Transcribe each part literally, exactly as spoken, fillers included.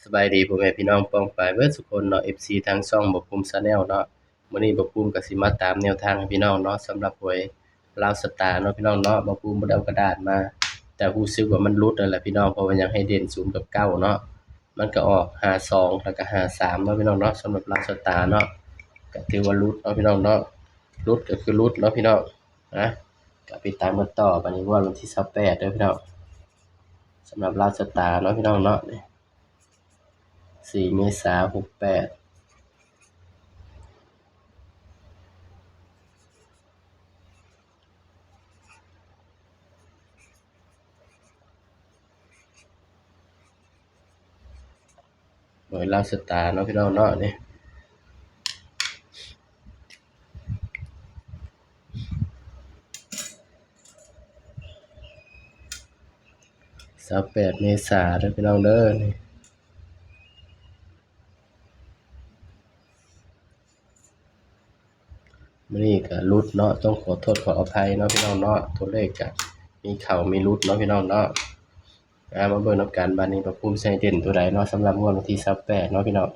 สบายดีพ่อแม่พี่น้องป้องปายเบิดสุคนเนาะ เอฟซี ทางช่องบ่าวภูมิ Channel เนาะ มื้อนี้บ่าวภูมิก็สิมาตามแนวทางให้พี่น้องเนาะ สำหรับหวยลาวสตาร์เนาะพี่น้องเนาะ บ่าวภูมิบ่ได้เอากระดาษมา แต่รู้สึกว่ามันหลุดนั่นแหละพี่น้อง เพราะว่ายังให้เด่นศูนย์กับเก้าเนาะ มันก็ออกห้าสองแล้วก็ห้าสามเนาะพี่น้องเนาะ สำหรับลาวสตาร์เนาะ ก็ถือว่าหลุดเนาะพี่น้องเนาะ หลุดก็คือหลุดเนาะพี่น้อง นะ ก็ไปตามกันต่อ บัดนี้งวดวันที่ยี่สิบแปดเด้อพี่น้อง สำหรับลาวสตาร์เนาะพี่น้องเนาะ สี่ เมษา หกแปด หวยลาวสตาร์เนาะพี่น้องเนาะ นี่ ยี่สิบแปด เมษาเด้อพี่น้องเด้อ นี่ มื้อนี้ก็หลุดเนาะ ต้องขอโทษขออภัยเนาะพี่น้องเนาะ ตัวเลขก็มีเข้ามีหลุดเนาะพี่น้องเนาะ อ่า มาเบิ่งนำกัน บัดนี้บ่าวภูมิสิให้เด่นตัวใดเนาะ สำหรับงวดวันที่ยี่สิบแปดเนาะพี่น้อง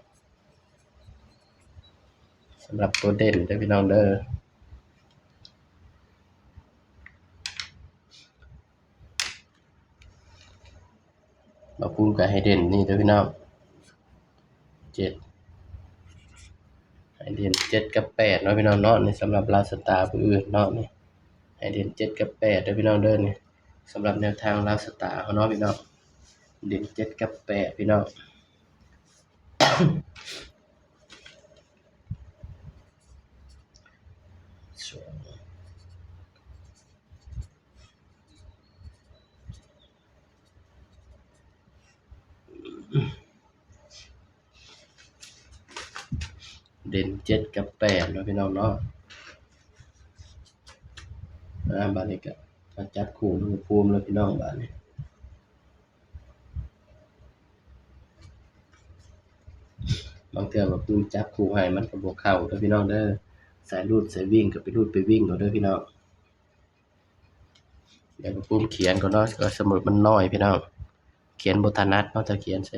สำหรับตัวเด่นเด้อพี่น้องเด้อ บ่าวภูมิก็ให้เด่นนี่เด้อพี่น้อง เจ็ด ให้เด่นเจ็ดกับแปดเนาะพี่น้องเนาะ นี่สำหรับลาวสตาร์ผู้อื่นเนาะ นี่ ให้เด่นเจ็ดกับแปดเด้อพี่น้องเด้อ นี่ สำหรับแนวทางลาวสตาร์เฮาเนาะพี่น้อง เด่นเจ็ดกับแปดพี่น้อง เด่นเจ็ดกับแปดเนาะพี่น้องเนาะ อ่า บัดนี้ก็มาจับคู่บ่าวภูมิแล้วพี่น้อง บัดนี้ บางเทื่อบ่าวภูมิจับคู่ให้มันก็บ่เข้าเด้อพี่น้องเด้อ สายรูดสายวิ่งก็ไปรูดไปวิ่งเอาเด้อพี่น้อง เดี๋ยวบ่าวภูมิเขียนก่อนเนาะ ก็สมุดมันน้อยพี่น้อง เขียนบ่ถนัดเนาะ ถ้าเขียนใส่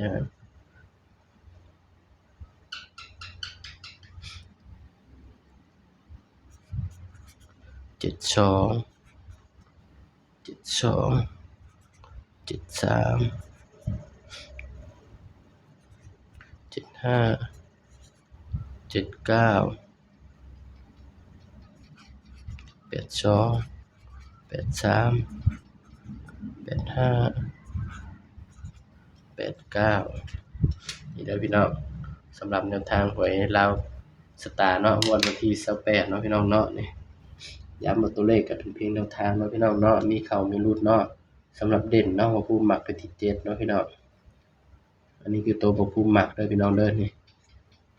เจ็ดสอง เจ็ดสอง เจ็ดสาม เจ็ดห้า เจ็ดเก้า แปดสอง แปดสาม แปดห้า แปดเก้า นี่เด้อพี่น้อง สำหรับแนวทางหวยลาวสตาร์เนาะ งวดวันที่ยี่สิบแปดเนาะพี่น้องเนาะ นี่ ย้ำว่าตัวเลขก็เป็นเพียงแนวทางเนาะพี่น้องเนาะ มีเข้ามีหลุดเนาะ สำหรับเด่นเนาะ บ่าวภูมิมักไปที่เจ็ดเนาะพี่น้อง อันนี้คือตัวบ่าวภูมิมักเด้อพี่น้องเด้อ นี่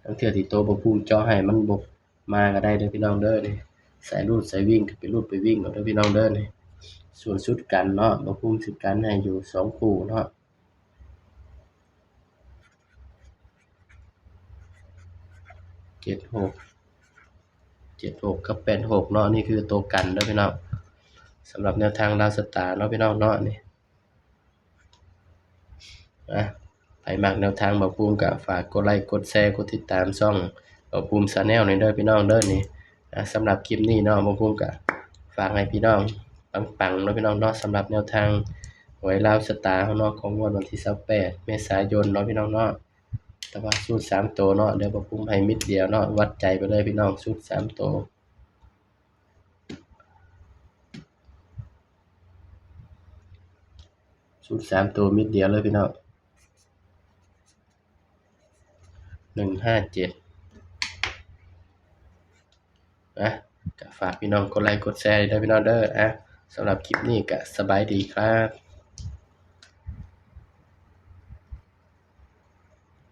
บางเทื่อที่ตัวบ่าวภูมิเจาะให้มันบ่มาก็ได้เด้อพี่น้องเด้อ นี่ สายรูดสายวิ่งก็ไปรูดไปวิ่งเอาเด้อพี่น้องเด้อ นี่ ส่วนชุดกันเนาะ บ่าวภูมิสิกันให้อยู่สองคู่เนาะ เจ็ดหก เจ็ดหก กับ แปดหก เนาะ นี่คือตัวกันเด้อพี่น้อง สำหรับแนวทางลาวสตาร์เนาะพี่น้องเนาะ นี่ อ่ะ ไผมักแนวทางบ่าวภูมิก็ฝากกดไลค์กดแชร์กดติดตามช่องบ่าวภูมิ Channel นี่เด้อพี่น้องเด้อ นี่ อ่ะ สำหรับคลิปนี้เนาะ บ่าวภูมิก็ฝากให้พี่น้องปังๆเนาะพี่น้องเนาะ สำหรับแนวทางหวยลาวสตาร์เฮาเนาะ ของงวดวันที่ยี่สิบแปด เมษายนเนาะพี่น้องเนาะ แต่ว่าสูตรสามตัวเนาะ เดี๋ยวบ่าวภูมิให้เม็ดเดียวเนาะ วัดใจไปเลยพี่น้อง สูตรสามตัว สูตรสามตัวเม็ดเดียวเลยพี่น้อง หนึ่งห้าเจ็ด นะ ก็ฝากพี่น้องกดไลค์กดแชร์ด้วยพี่น้องเด้อ อ่ะ สำหรับคลิปนี้ก็สบายดีครับ